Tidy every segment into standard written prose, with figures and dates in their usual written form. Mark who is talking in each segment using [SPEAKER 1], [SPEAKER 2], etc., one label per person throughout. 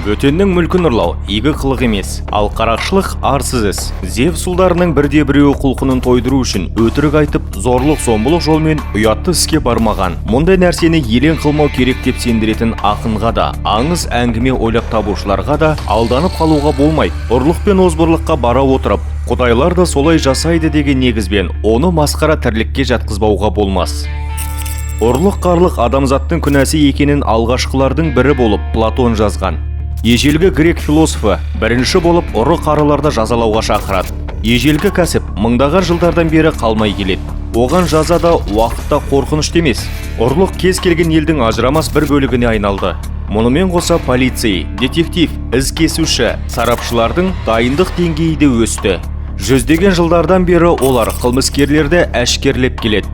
[SPEAKER 1] Бөтеннің мүлкін ұрлау игі қылық емес, ал қарақшылық арсыз іс. Зевс ұлдарының бірде біреуі құлқынын тойдыру үшін өтірік айтып, зорлық зомбылық жолмен ұятты іске бармаған. Мұндай нәрсені елең қылмау керек деп сендіретін ақынға да, аңыз әңгіме ойлап табушыларға да алданып қалуға болмайды. Ұрлық пен озбырлыққа бара отырып, құдайлар да солай жасайды деген негізбен оны масқара тірлікке жатқызбауға болмас. Ұрлық қарлық адамзаттың күнәсі екенін алғашқылардың бірі болып Платон жазған. Ежелгі грек философы бірінші болып ұры қарыларды жазалауға шақырады. Ежелгі кәсіп мыңдаған жылдардан бері қалмай келеді. Оған жаза да, уақыт та қорқынышты емес. Ұрлық кез келген елдің ажырамас бір бөлігіне айналды. Мұнымен қоса полицей, детектив, із кесуші, сарапшылардың дайындық деңгейі де өсті. Жүздеген жылдардан бері олар қылмыскерлерді әшкерлеп келеді.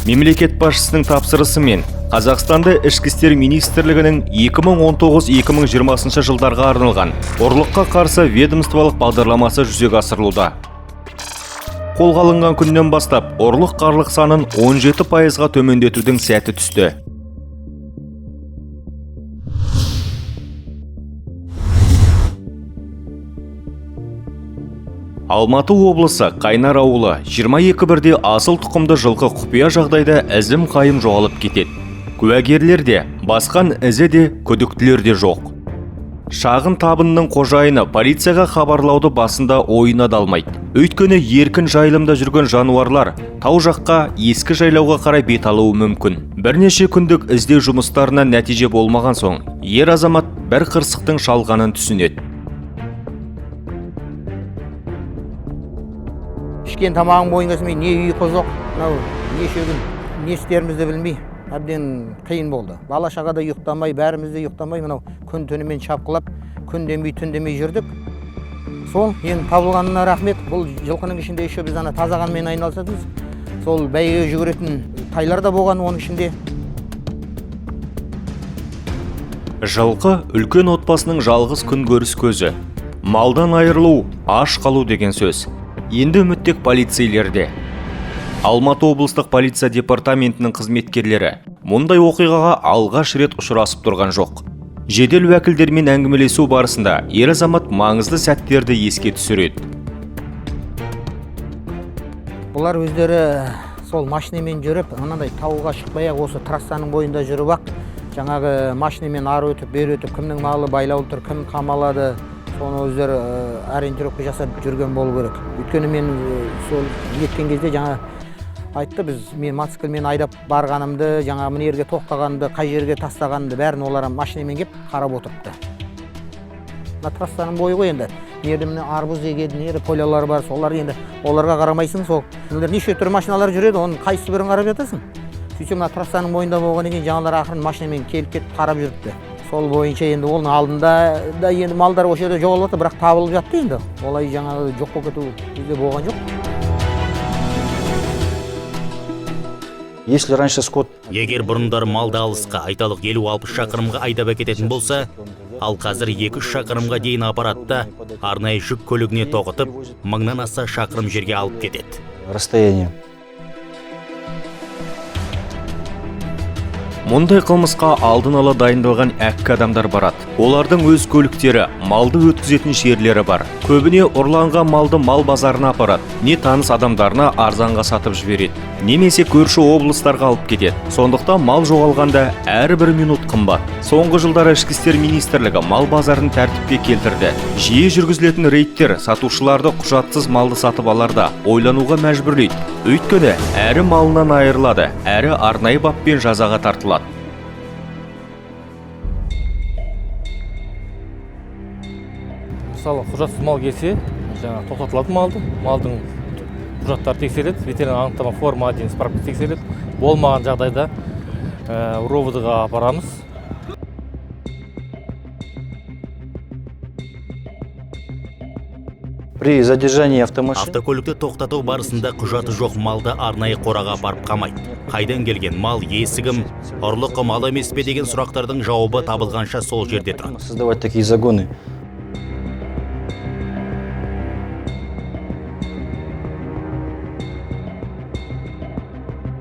[SPEAKER 1] Мемлекет басшысының тапсырысымен Қазақстанда Ішкі істер министрлігінің 2019-2020 жылдарға арналған ұрлыққа қарсы ведомстволық бағдарламасы жүзеге асырылуда. Қолға алынған күннен бастап ұрлық қарлық санын 17%-ға төмендетудің сәті түсті. Алматы облысы, Қайнар ауылы, 22 бірде асыл тұқымды жылқы құпия жағдайда ізім қайым жоғалып кетеді. Куәгерлер де, басқан ізі де, күдіктілер де жоқ. Шағын табынның қожайыны полицияға хабарлауды басында ойына да алмайды. Өйткені еркін жайылымда жүрген жануарлар тау жаққа, ескі жайлауға қарай бет алуы мүмкін. Бірнеше күндік іздеу жұмыстарынан нәтиже болмаған соң, ер азамат бір қырсықтың шалғанын түсінеді.
[SPEAKER 2] Ішкен тамағың бойыңа сіңбей, не ұйқы жоқ, мынау неше күн не істерімізді білмей, әбден қиын болды. Бала шаға да ұйықтамай, бәріміз де ұйықтамай, мынау күн түнімен шапқылап, күн демей, түн демей жүрдік. Сол енді табылғанына рахмет. Бұл жылқының ішінде еще біз ана тазағанмен айналысатынбыз. Сол бәйгеге жүгіретін тайлар да болған оның ішінде.
[SPEAKER 1] Жылқы үлкен отбасының жалғыз күнкөріс көзі. Малдан айырылу, аш қалу деген сөз. Енді үміт тек полицейлерде. Алматы облыстық полиция департаментінің қызметкерлері мұндай оқиғаға алғаш рет ұшырасып тұрған жоқ. Жедел уәкілдермен әңгімелесу барысында ер азамат маңызды сәттерді еске түсіреді.
[SPEAKER 2] Бұлар өздері сол машинамен жүріп, анандай тауға шықпай ақ, осы трассаның бойында жүріп ақ, жаңағы машинамен ары өтіп, бері өтіп, кімнің малы байлаулы тұр, кім қамалады, соны өздері ориентировка жасап жүрген болу керек. Өйткені мен сол жеткен кезде жаңа айтты, біз мен мотоциклмен айдап барғанымды, жаңа мына жерге тоқтағанымды, қай жерге тастағанымды, бәрін олар машинамен келіп қарап отырыпты. Мына трассаның бойы ғой енді, мына жерде міне арбуз егеді, мына жерде полялар бар, солар енді, оларға қарамайсың. Сол неше түрлі машиналар жүреді, оның қайсы бірін қарап жатасың? Сөйтсем, мына трассаның бойында болғаннан кейін жаңағылар ақырын машинамен келіп кетіп қарап жүріпті. Сол бойынша енді оның алдында да енді малдар осы жерде жоғалып жатты, бірақ табылып жатты енді. Олай жаңағы жоқ болып кету бізде болған жоқ.
[SPEAKER 3] Если раньше скот
[SPEAKER 4] Егер бұрындары малды алысқа, айталық, 50-60 шақырымға айдап әкететін болса, ал қазір 2-3 шақырымға дейін апарады да, арнайы жүк көлігіне тоғытып, мыңнан аса шақырым жерге алып кетеді.
[SPEAKER 3] Расстояние.
[SPEAKER 1] Мұндай қылмысқа алдын ала дайындалған әккі адамдар барады. Олардың өз көліктері, малды өткізетін жерлері бар. Көбіне ұрланған малды мал базарына апарады, не таныс адамдарына арзанға сатып жібереді, немесе көрші облыстарға алып кетеді. Сондықтан мал жоғалғанда әрбір минут қымбат. Соңғы жылдары Ішкі істер министрлігі мал базарын тәртіпке келтірді. Жиі жүргізілетін рейдтер сатушыларды құжатсыз малды сатып аларда ойлануға мәжбүрлейді. Өйткені әрі малынан айырылады, әрі арнайы баппен жазаға тартылады.
[SPEAKER 5] Мысалы, құжатсыз мал келсе, жаңағы тоқтатылады, малдың құжаттары тексеріледі, ветеринар анықтама форма 1 справка тексеріледі. Болмаған жағдайда РОВД ға апарамыз.
[SPEAKER 3] При задержании автомашин
[SPEAKER 4] Автокөлікті тоқтату барысында құжаты жоқ малды арнайы қораға апарып қамайды. Қайдан келген мал, иесі кім, ұрлық мал емес пе деген сұрақтардың жауабы табылғанша сол жерде тұрады.
[SPEAKER 3] Создавать такие загоны.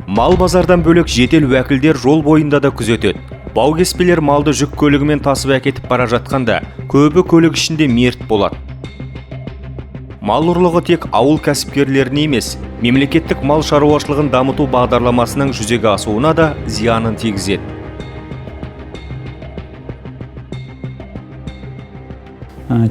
[SPEAKER 1] Мал базардан бөлек, жедел уәкілдер жол бойында да күзетеді. Баукеспелер малды жүк көлігімен тасып әкетіп бара жатқанда, көбі көлік ішінде мерт болады. Мал ұрлығы тек ауыл кәсіпкерлеріне емес, мемлекеттік мал шаруашылығын дамыту бағдарламасының жүзеге асуына да зиянын тигізеді.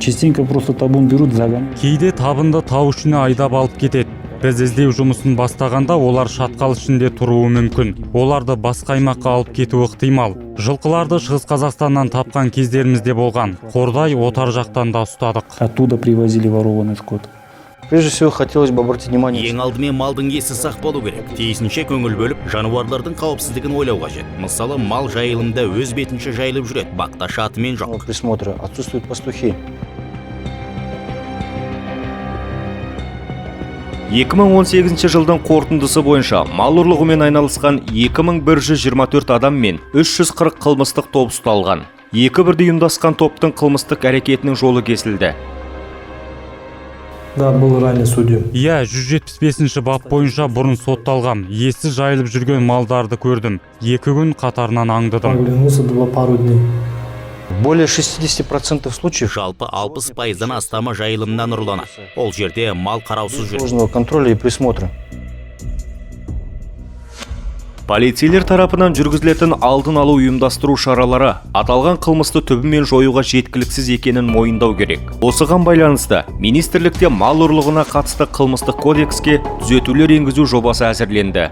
[SPEAKER 6] Частенько просто табун берут, загоняют.
[SPEAKER 7] Кейде табынды тау ішіне айдап алып кетеді. Біз іздеу жұмысын бастағанда, олар шатқал ішінде тұруы мүмкін. Оларды басқа аймаққа алып кетуі ықтимал. Жылқыларды Шығыс Қазақстаннан тапқан кездеріміз де болған. Қордай, Отар жақтан да ұстадық.
[SPEAKER 6] Оттуда привозили ворованный скот.
[SPEAKER 3] Прежде всего, хотелось бы обратить внимание
[SPEAKER 4] Ең алдымен малдың иесі сақ болу керек. Тиісінше көңіл бөліп, жануарлардың қауіпсіздігін ойлау қажет. Мысалы, мал жайылымда өз бетінше жайылып жүреді, бақташы атымен жоқ.
[SPEAKER 3] Присмотра, отсутствуют пастухи.
[SPEAKER 1] 2018 жылдың қорытындысы бойынша мал ұрлығымен айналысқан 2124 адам мен 340 қылмыстық топ ұсталған. Екі бірдей ұйымдасқан топтың қылмыстық әрекетінің жолы кесілді.
[SPEAKER 8] Да, был ранее судим.
[SPEAKER 7] Иә, 175 бап бойынша бұрын сотталғам. Иесіз жайылып жүрген малдарды көрдім. 2 күн қатарынан аңдыдым.
[SPEAKER 8] Оглянулся два пару дней.
[SPEAKER 3] Более 60% случаев
[SPEAKER 4] Жалпы 60 пайыздан астамы жайылымнан ұрланады. Ол жерде мал қараусыз жүреді.
[SPEAKER 3] Должного контроля и присмотра.
[SPEAKER 1] Полицейлер тарапынан жүргізілетін алдын алу ұйымдастыру шаралары аталған қылмысты түбімен жоюға жеткіліксіз екенін мойындау керек. Осыған байланысты министрлікте мал ұрлығына қатысты қылмыстық кодекске түзетулер енгізу жобасы әзірленді.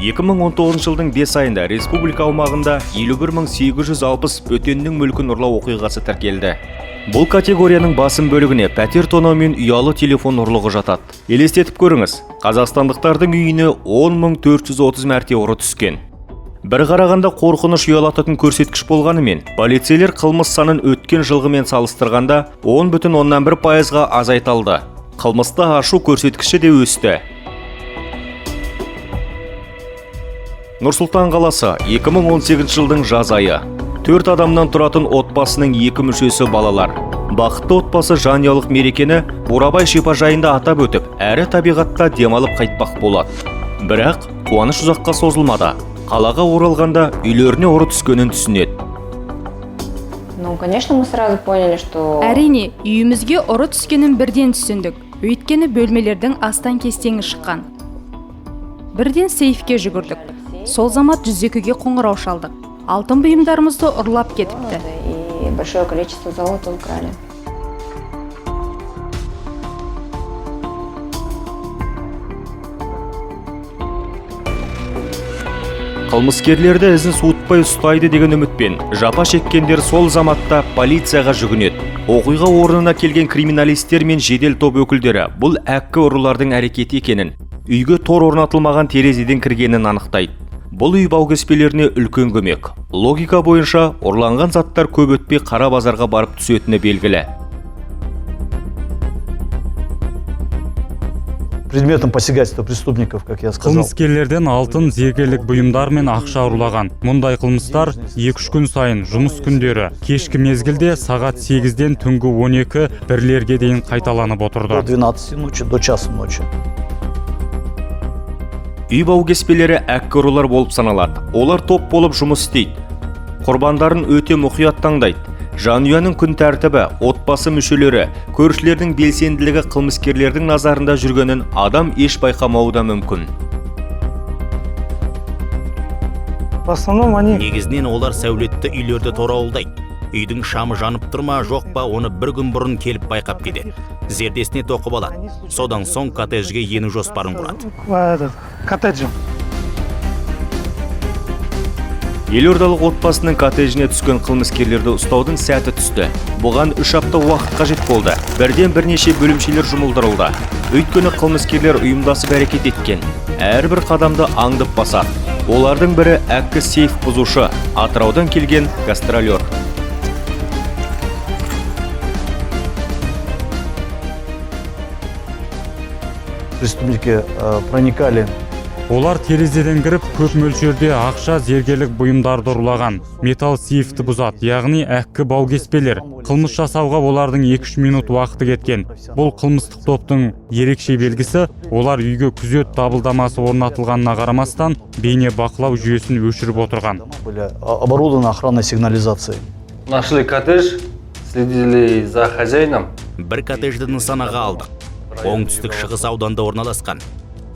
[SPEAKER 1] 2019 жылдың 5 айында республика аумағында 51 860 бөтеннің мүлкін ұрлау оқиғасы тіркелді. Бұл категорияның басым бөлігіне пәтер тонау мен ұялы телефон ұрлығы жатады. Елестетіп көріңіз, қазақстандықтардың үйіне 10 430 мәрте ұры түскен. Бір қарағанда қорқыныш ұялататын көрсеткіш болғанымен, полицейлер қылмыс санын өткен жылғымен салыстырғанда 10,1 пайызға азайта алды. Қылмысты ашу көрсеткіші де өсті. Нұр-Сұлтан қаласы, 2018 жылдың жаз айы. Төрт адамнан тұратын отбасының екі мүшесі балалар. Бақытты отбасы жанұялық мерекені Бурабай шипажайында атап өтіп, әрі табиғатта демалып қайтпақ болады. Бірақ қуаныш ұзаққа созылмады. Қалаға оралғанда үйлеріне ұры түскенін түсінеді.
[SPEAKER 9] Ну, конечно, мы сразу поняли, что
[SPEAKER 10] Әрине, үйімізге ұры түскенін бірден түсіндік. Өйткені бөлмелердің астан кестеңі шыққан. Бірден сейфке жүгірдік. Сол замат 102-ге қоңырау шалдық. Алтын бұйымдарымызды ұрлап кетіпті.
[SPEAKER 9] И большое количество золота украли.
[SPEAKER 1] Қылмыскерлерді ізін суытпай ұстайды деген үмітпен жапа шеккендер сол заматта полицияға жүгінеді. Оқиға орнына келген криминалистер мен жедел топ өкілдері бұл әккі ұрылардың әрекеті екенін, үйге тор орнатылмаған терезеден кіргенін анықтайды. Бұл үй баукеспелеріне үлкен көмек. Логика бойынша, ұрланған заттар көп өтпей қара базарға барып түсетіні белгілі.
[SPEAKER 11] Предметом посягательства преступников, как я сказал.
[SPEAKER 7] Қылмыскерлерден алтын, зергерлік бұйымдар мен ақша ұрлаған. Мұндай қылмыстар 2-3 күн сайын, жұмыс күндері, кешкі мезгілде сағат 8-ден түнгі 12 бірлерге дейін қайталанып отырды.
[SPEAKER 11] До 12 ночи, до часа ночи.
[SPEAKER 1] Үй баукеспелері әккі ұрылар болып саналады. Олар топ болып жұмыс істейді. Құрбандарын өте мұқият таңдайды. Жанұяның күн тәртібі, отбасы мүшелері, көршілердің белсенділігі қылмыскерлердің назарында жүргенін адам еш байқамауы да мүмкін.
[SPEAKER 8] В основном они
[SPEAKER 4] Негізінен олар сәулетті үйлерді торауылдайды. Үйдің шамы жанып тұр ма, жоқ па, оны бір күн бұрын келіп байқап кетеді. Зердесіне тоқып алады. Содан соң коттеджге ену жоспарын құрады.
[SPEAKER 8] Этот, коттеджем.
[SPEAKER 1] Елордалық отбасының коттеджіне түскен қылмыскерлерді ұстаудың сәті түсті. Бұған 3 апта уақыт қажет болды. Бірден бірнеше бөлімшелер жұмылдырылды. Өйткені қылмыскерлер ұйымдасып әрекет еткен. Әрбір қадамды аңдып басады. Олардың бірі әккі сейф бұзушы, Атыраудан келген гастролер.
[SPEAKER 11] Преступники проникали
[SPEAKER 7] Олар терезеден кіріп, көп мөлшерде ақша, зергерлік бұйымдарды ұрлаған. Металл сейфті бұзады, яғни әккі баукеспелер. Қылмыс жасауға олардың 2-3 минут уақыты кеткен. Бұл қылмыстық топтың ерекше белгісі, олар үйге күзет дабылдамасы орнатылғанына қарамастан, бейне бақылау жүйесін өшіріп отырған.
[SPEAKER 11] Были оборудованы охранной сигнализацией.
[SPEAKER 12] Нашли коттедж, следили за хозяином.
[SPEAKER 4] Бір коттеджді нысанаға алдық. Оңтүстік шығыс ауданда орналасқан.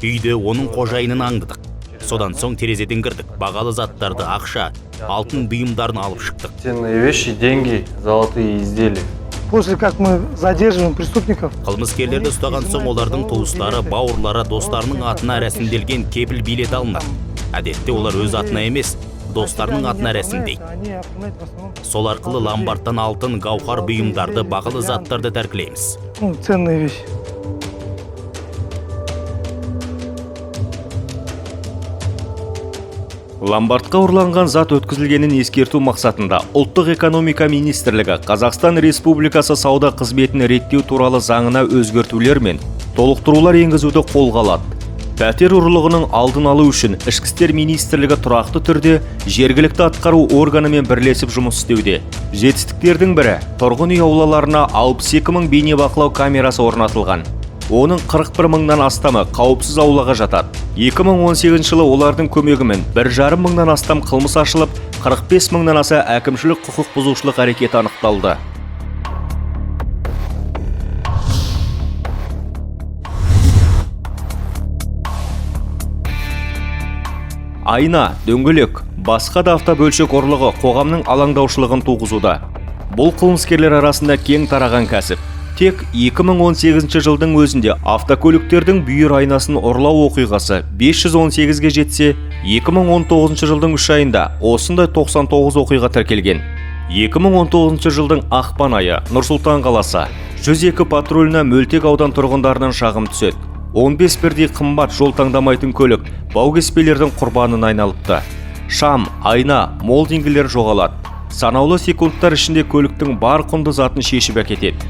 [SPEAKER 4] Үйде оның қожайынын аңдыдық. Содан соң терезеден кірдік. Бағалы заттарды, ақша, алтын бұйымдарын алып шықтық.
[SPEAKER 12] Ценные вещи, деньги, золотые изделия.
[SPEAKER 8] После как мы задерживаем преступников,
[SPEAKER 4] Қылмыскерлерді ұстаған соң олардың туыстары, бауырлары, достарының атына рәсімделген кепіл билет алынады. Әдетте олар өз атына емес, достарының атына рәсімдейді.
[SPEAKER 8] Они оформляют в основном
[SPEAKER 4] Сол арқылы ломбардтан алтын, гауһар бұйымдарды, бағалы заттарды тәркілейміз.
[SPEAKER 8] Ну, ценные вещи.
[SPEAKER 1] Ломбардқа ұрланған зат өткізілгенін ескерту мақсатында Ұлттық экономика министрлігі Қазақстан Республикасы сауда қызметін реттеу туралы заңына өзгертулер мен толықтырулар енгізуді қолға алады. Пәтер ұрлығының алдын алу үшін Ішкі істер министрлігі тұрақты түрде жергілікті атқару органымен бірлесіп жұмыс істеуде. Жетістіктердің бірі – тұрғын үй аулаларына 62 мың бейнебақылау камерасы орнатылған. Оның 41 мыңнан астамы қауіпсіз аулаға жатады. 2018 жылы олардың көмегімен 1,5 мыңнан астам қылмыс ашылып, 45 мыңнан аса әкімшілік құқық бұзушылық әрекеті анықталды. Айна, дөңгелек, басқа да автобөлшек ұрлығы қоғамның алаңдаушылығын туғызуда. Бұл қылмыскерлер арасында кең тараған кәсіп. Тек 2018 жылдың өзінде автокөліктердің бүйір айнасын ұрлау оқиғасы 518-ге жетсе, 2019 жылдың 3 айында осындай 99 оқиға тіркелген. 2019 жылдың ақпан айы, Нұр-Сұлтан қаласы. 102 патруліне мөлтек аудан тұрғындарынан шағым түседі. 15 бірдей қымбат жол таңдамайтын көлік баукеспелердің құрбанына айналыпты. Шам, айна, молдингілер жоғалады. Санаулы секундтар ішінде көліктің бар құнды затын шешіп әкетеді.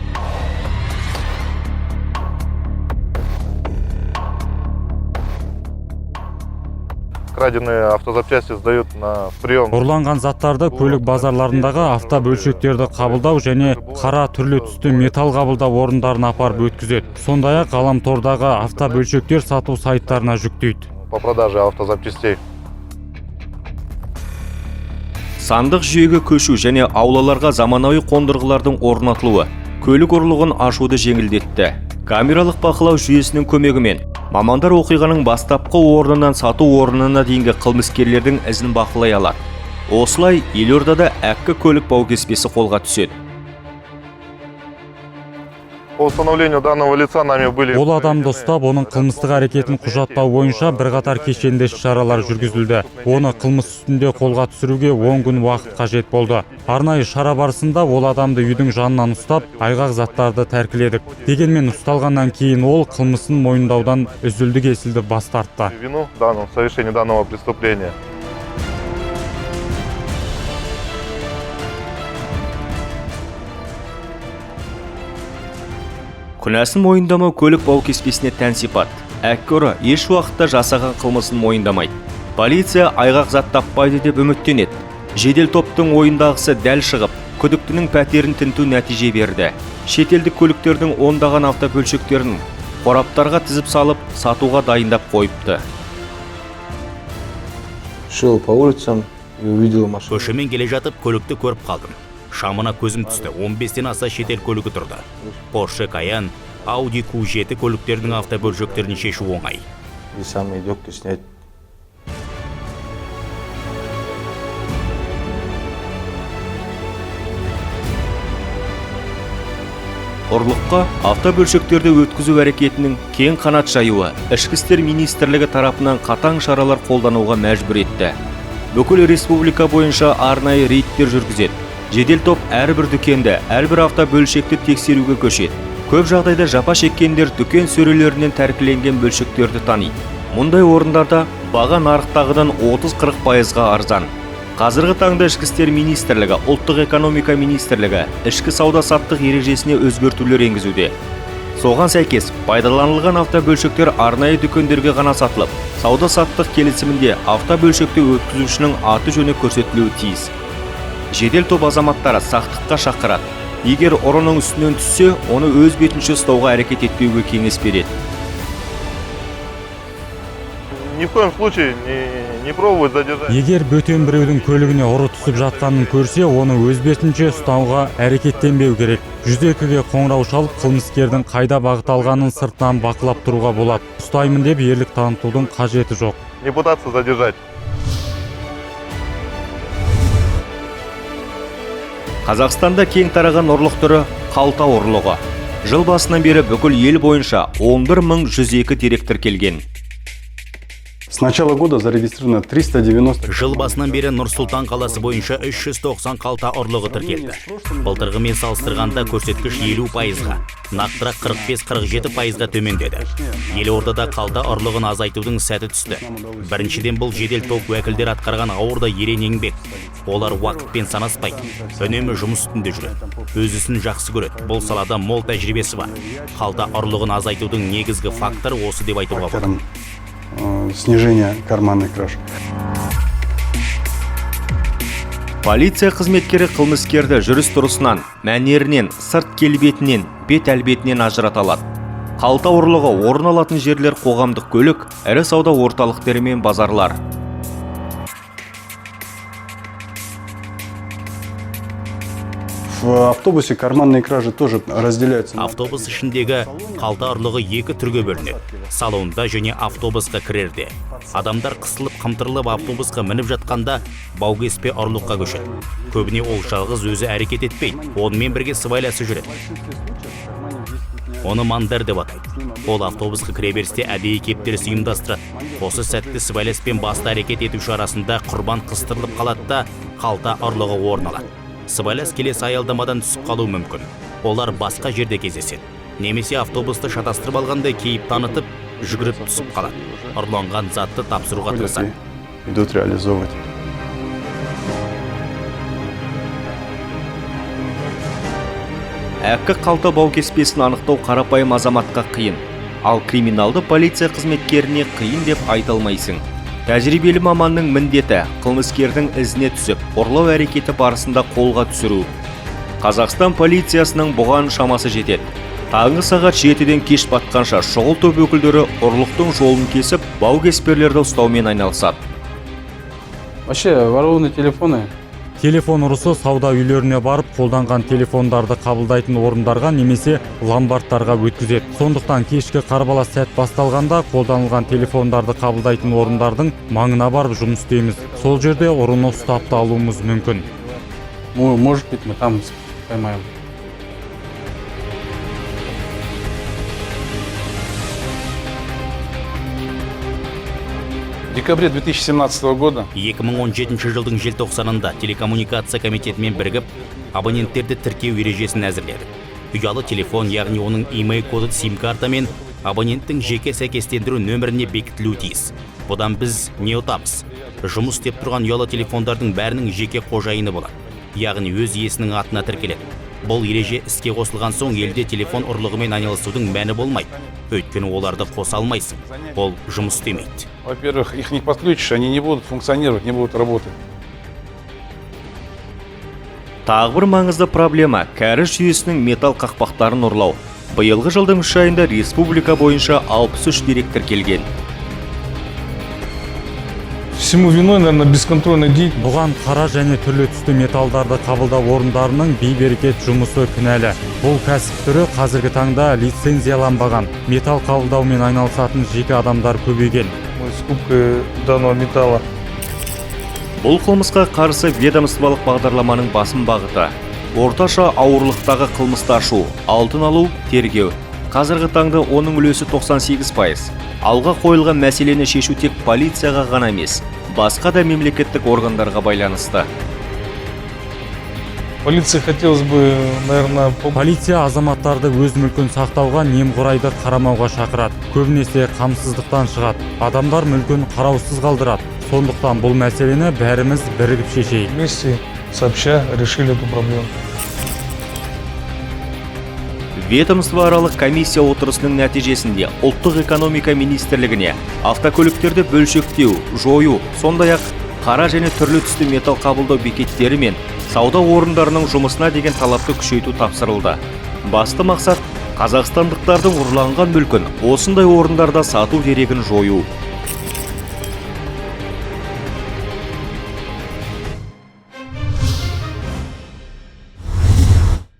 [SPEAKER 13] Краденые автозапчасти сдают на прием.
[SPEAKER 7] Ұрланған заттарды көлік базарларындағы автобөлшектерді қабылдау және қара, түрлі түсті металл қабылдау орындарына апарып өткізеді. Сондай-ақ ғаламтордағы автобөлшектер сату сайттарына жүктейді.
[SPEAKER 13] По продаже автозапчастей.
[SPEAKER 1] Сандық жүйеге көшу және аулаларға заманауи қондырғылардың орнатылуы көлік ұрлығын ашуды жеңілдетті. Камералық бақылау жүйесінің көмегімен мамандар оқиғаның бастапқы орнынан сату орнына дейінгі қылмыскерлердің ізін бақылай алады. Осылай елордада әккі көлік баукеспесі қолға түседі.
[SPEAKER 13] По установлению данного лица нами были
[SPEAKER 7] Ол адамды ұстап, оның қылмыстық әрекетін құжаттау бойынша бірқатар кешенді іс-шаралар жүргізілді. Оны қылмыс үстінде қолға түсіруге 10 күн уақыт қажет болды. Арнайы шара барысында ол адамды үйдің жанынан ұстап, айғақ заттарды тәркіледік. Дегенмен ұсталғаннан кейін ол қылмысын мойындаудан үзілді кесілді бас тартты.
[SPEAKER 13] Вину в данном совершении данного преступления.
[SPEAKER 1] Күнәсін мойындамау көлік баукеспесіне тән сипат. Әккі ұры еш уақытта жасаған қылмысын мойындамайды. Полиция айғақ зат таппайды деп үміттенеді. Жедел топтың ойындағысы дәл шығып, күдіктінің пәтерін тінту нәтиже берді. Шетелдік көліктердің ондаған автобөлшектерін қораптарға тізіп салып, сатуға дайындап қойыпты.
[SPEAKER 3] Шел по улицам и увидел машину.
[SPEAKER 4] Көшемен келе жатып, көлікті көріп қалдым. Шамына көзім түсті. 15-тен аса шетел көлігі тұрды. Porsche Cayenne, Audi Q7 көліктерінің автобөлшектерін шешу оңай.
[SPEAKER 3] И самые легкие снять.
[SPEAKER 1] Ұрлыққа автобөлшектерді өткізу әрекетінің кең қанат жаюы Ішкі істер министрлігі тарапынан қатаң шаралар қолдануға мәжбүр етті. Бүкіл республика бойынша арнайы рейдтер жүргізеді. Жедел топ әрбір дүкенді, әрбір автобөлшекті тексеруге көшеді. Көп жағдайда жапа шеккендер дүкен сөрелерінен тәркіленген бөлшектерді таниды. Мұндай орындарда баға нарықтағыдан 30-40 пайызға арзан. Қазіргі таңда Ішкі істер министрлігі, Ұлттық экономика министрлігі ішкі сауда саттық ережесіне өзгертулер енгізуде. Соған сәйкес пайдаланылған автобөлшектер арнайы дүкендерге ғана сатылып, сауда-саттық келісімінде автобөлшекті өткізушінің аты жөні көрсетілуі тиіс. Жедел топ азаматтары сақтыққа шақырады. Егер ұрының үстінен түссе, оны өз бетінше ұстауға әрекет етпеуге кеңес береді.
[SPEAKER 13] Ни в коем случае не пробовать задержать.
[SPEAKER 7] Егер бөтен біреудің көлігіне ұры түсіп жатқанын көрсе, оны өз бетінше ұстауға әрекеттенбеу керек. 102-ге қоңырау шалып, қылмыскердің қайда бағыт алғанын сыртынан бақылап тұруға болады. Ұстаймын деп ерлік танытудың қажеті жоқ.
[SPEAKER 13] Не пытаться задержать.
[SPEAKER 1] Қазақстанда кең тараған ұрлық түрі қалта ұрлығы. Жыл басынан бері бүкіл ел бойынша 11 102 дерек тіркелген.
[SPEAKER 14] С начала года зарегистрировано 390.
[SPEAKER 4] Жыл басынан бері Нұр-Сұлтан қаласы бойынша 390 қалта ұрлығы тіркелді. Былтырғымен салыстырғанда көрсеткіш 50%-ға, нақтырақ 45-47%-ға төмендеді. Елордада қалта ұрлығын азайтудың сәті түсті. Біріншіден, бұл жедел топ уәкілдері атқарған ауыр да ерен еңбек. Олар уақытпен санаспайды, үнемі жұмыс үстінде жүреді. Өз ісін жақсы көреді. Бұл салада мол тәжірибесі бар. Қалта ұрлығын азайтудың негізгі факторы осы деп айтуға болады.
[SPEAKER 14] Снижение карманных краж.
[SPEAKER 1] Полиция қызметкері қылмыскерді жүріс-тұрысынан, мәнерінен, сырт келбетінен, бет әлпетінен ажырата алады. Қалта ұрлығы орын алатын жерлер: қоғамдық көлік, ірі сауда орталықтары мен базарлар.
[SPEAKER 14] В автобусе карманные кражи тоже разделяются.
[SPEAKER 4] Автобус ішіндегі қалта ұрлығы екі түрге бөлінеді: салонда және автобусқа кірерде. Адамдар қысылып қымтырылып автобусқа мініп жатқанда баукеспе ұрлыққа көшеді. Көбіне ол жалғыз өзі әрекет етпейді, онымен бірге сыбайласы жүреді. Оны мандер деп атайды. Ол автобусқа кіреберісте әдейі кептеліс ұйымдастырады. Осы сәтте сыбайлас пен басты әрекет етуші арасында құрбан қыстырылып қалады да, қалта ұрлығы орын алады. Сыбайлас келесі аялдамадан түсіп қалуы мүмкін, олар басқа жерде кездеседі немесе автобусты шатастырып алғандай кейіп танытып, жүгіріп түсіп қалады, ұрланған затты тапсыруға тырысады.
[SPEAKER 14] Идут реализовывать.
[SPEAKER 1] Әккі қалта баукеспесін анықтау қарапайым азаматқа қиын, ал криминалды полиция қызметкеріне қиын деп айта алмайсың. Тәжірибелі маманның міндеті – қылмыскердің ізіне түсіп, ұрлау әрекеті барысында қолға түсіру. Қазақстан полициясының бұған шамасы жетеді. Таңғы сағат 7-ден кеш батқанша шұғыл топ өкілдері ұрлықтың жолын кесіп, баукесперлерді ұстаумен айналысады.
[SPEAKER 15] Вообще, ворованные телефоны
[SPEAKER 7] Телефон ұрысы сауда үйлеріне барып, қолданған телефондарды қабылдайтын орындарға немесе ломбардтарға өткізеді. Сондықтан кешкі қарбалас сәт басталғанда қолданылған телефондарды қабылдайтын орындардың маңына барып жұмыс істейміз. Сол жерде ұрыны ұстап та алуымыз мүмкін.
[SPEAKER 15] Может быть, мы там поймаем.
[SPEAKER 16] В декабре 2017 года
[SPEAKER 4] 2017 жылдың желтоқсанында телекоммуникация комитетімен бірігіп, абоненттерді тіркеу ережесін әзірледік. Ұялы телефон, яғни оның IMEI коды сим карта мен абоненттің жеке сәйкестендіру нөміріне бекітілуі тиіс. Бұдан біз не ұтамыз? Жұмыс істеп тұрған ұялы телефондардың бәрінің жеке қожайыны болады, яғни өз иесінің атына тіркеледі. Бұл ереже іске қосылған соң, елде телефон ұрлығымен айналысудың мәні болмайды, өйткені оларды қоса алмайсың, ол жұмыс істемейді.
[SPEAKER 16] Во-первых, их не подключишь, они не будут функционировать, не будут работать.
[SPEAKER 1] Тағы бір маңызды проблема – кәріз жүйесінің металл қақпақтарын ұрлау. Биылғы жылдың 3 айында республика бойынша 63 дерек тіркелген.
[SPEAKER 17] Всему виной, наверное, бесконтрольная деятельность.
[SPEAKER 7] Бұған қара және түрлі түсті металдарды қабылдау орындарының бейберекет жұмысы кінәлі. Бұл кәсіп түрі қазіргі таңда лицензияланбаған. Металл қабылдаумен айналысатын жеке адамдар көбейген.
[SPEAKER 17] Скупкой данного металла.
[SPEAKER 1] Бұл қылмысқа қарсы ведомстволық бағдарламаның басым бағыты – орташа ауырлықтағы қылмысты ашу, алдын алу, тергеу. Қазіргі таңда оның үлесі 98%. Алға қойылған мәселені шешу тек полицияға ғана емес, басқа да мемлекеттік органдарға байланысты.
[SPEAKER 17] Полиции хотелось бы, наверное,
[SPEAKER 7] Полиция азаматтарды өз мүлкін сақтауға немқұрайды қарамауға шақырады. Көбінесе қамсыздықтан шығады. Адамдар мүлкін қараусыз қалдырады. Сондықтан бұл мәселені бәріміз бірігіп шешейік.
[SPEAKER 17] Вместе, сообща, решили эту проблему.
[SPEAKER 1] Ведомствоаралық комиссия отырысының нәтижесінде Ұлттық экономика министрлігіне автокөліктерді бөлшектеу, жою, сондай-ақ қара және түрлі түсті металл қабылдау бекеттері мен сауда орындарының жұмысына деген талапты күшейту тапсырылды. Басты мақсат – қазақстандықтардың ұрланған мүлкін осындай орындарда сату дерегін жою.